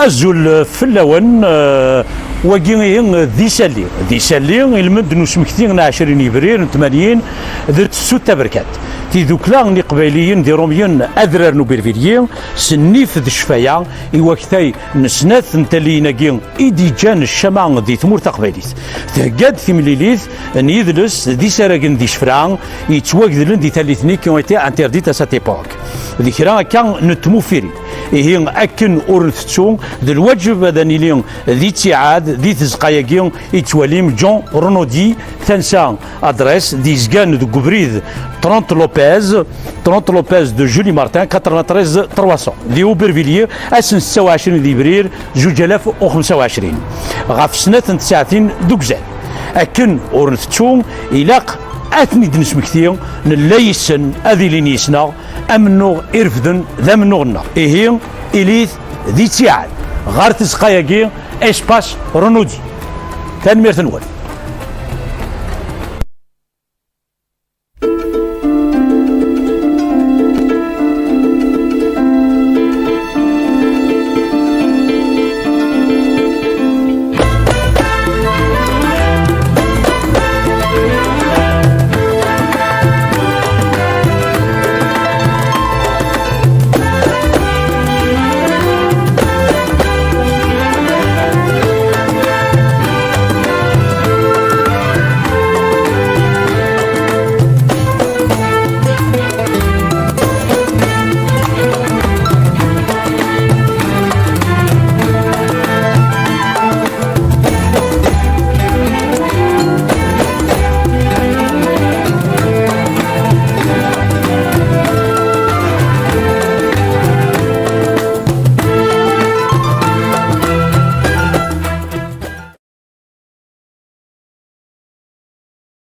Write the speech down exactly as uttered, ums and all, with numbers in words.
Azul fell-awen. Eh, wagi ihi d isalli, d isalli ilmend n usmekti n ɛecrin yebrir n tmanyin d tefsut taberkant. Tidukla n Iqbayliyen d Irumyen adrar n Ubervilyi s nnif d ccfaya i waktay n snat n talliyin-agi i d-iǧǧan ccama di tmurt taqbaylit. Thegga-d timlilit n yidles d isaragen d isefra yettwagedlen di tallit-nni qui ont été interdits à cette époque. D kra akka n tmufirin. Ihi akken ur ntettu, d lwaǧeb ad nili di ttiɛad di tzeqqa-agi i tettwalim John Renaudie, tansa adresse d-yezgan deg ubrid trente Lopez, trente Lopez de Julie Martin, quatre-vingt-treize trois cents, di Aubervilliers, ass n setta u ɛecrin di Yebrir zuǧ alaf u xemsa u ɛecrin, ɣef snat n tsaɛtin d ugzan. Akken ur ntettu, ilaq ad ten-id-nesmekti, nella yes-sen, ad ilin yis-neɣ, amennuɣ irefden d amennuɣ-nneɣ. Ihi, ilit di ttiɛad ɣer tzeqqa-agi, Espace Renaudie. Tanemmirt-nwen.